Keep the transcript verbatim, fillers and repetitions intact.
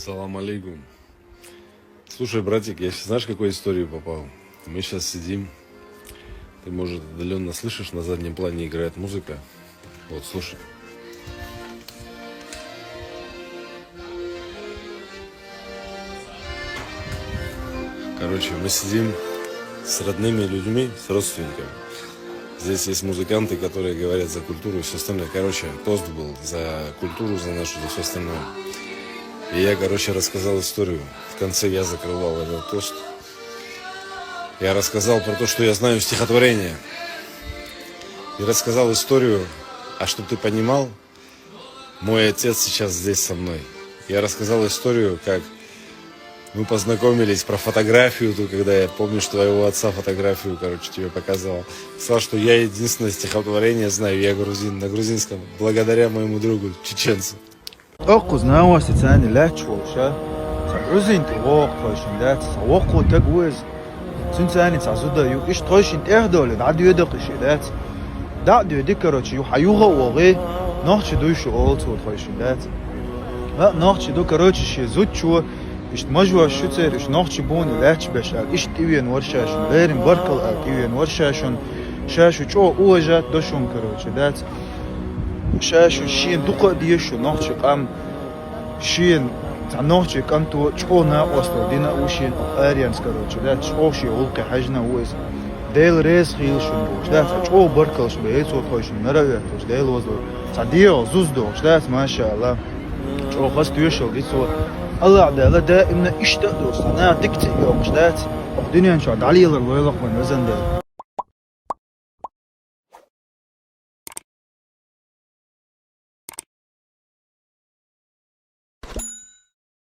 Салам алейкум. Слушай, братик, я щас знаешь, в какую историю попал? Мы сейчас сидим. Ты, может, отдаленно слышишь, на заднем плане играет музыка. Вот, слушай. Короче, мы сидим с родными людьми, с родственниками. Здесь есть музыканты, которые говорят за культуру и все остальное. Короче, тост был за культуру, за нашу, за все остальное. И я, короче, рассказал историю. В конце я закрывал этот тост. Я рассказал про то, что я знаю стихотворение. И рассказал историю, а чтоб ты понимал, мой отец сейчас здесь со мной. Я рассказал историю, как мы познакомились, про фотографию ту, когда я, помнишь, твоего отца фотографию, короче, тебе показывал. Сказал, что я единственное стихотворение знаю, я грузин, на грузинском, благодаря моему другу, чеченцу. Аккуз наваси цани лач волша. Ца грузин ти вох тхойшин дац, ца воху таг вуз. Цун цани ца зуда ю, иш тхойшин тех доли, да дюда киши дац. Да дюди, короче, ю хаюга вогы, нохчи дуйшу олцу тхойшин дац. Ва нохчи ду, короче, ши зучу, ишт мажуаш шуцер, ишт нохчи буни лач бешал, ишт ивен воршашун, лерин баркал ал ивен воршашун, шашу чо уажат дошун, короче, дац. Шашу шин дука диешу нохчи кам, шин ца нохчи кам ту чо на остал дина ушин арианс, короче, дац, чо ши улки хажна уаз. Дел рез хилшун буш, дац, чо баркалш бе, эцу тхойшун, наравятуш, дел возло. Ца дио зуз дош, дац, машалла. Чо хас тюшал дицу. Аллах дала даимна ишта дош, на дикци ёкш, дац. Ох, дунен чо далилар лойлах ван вазан дел.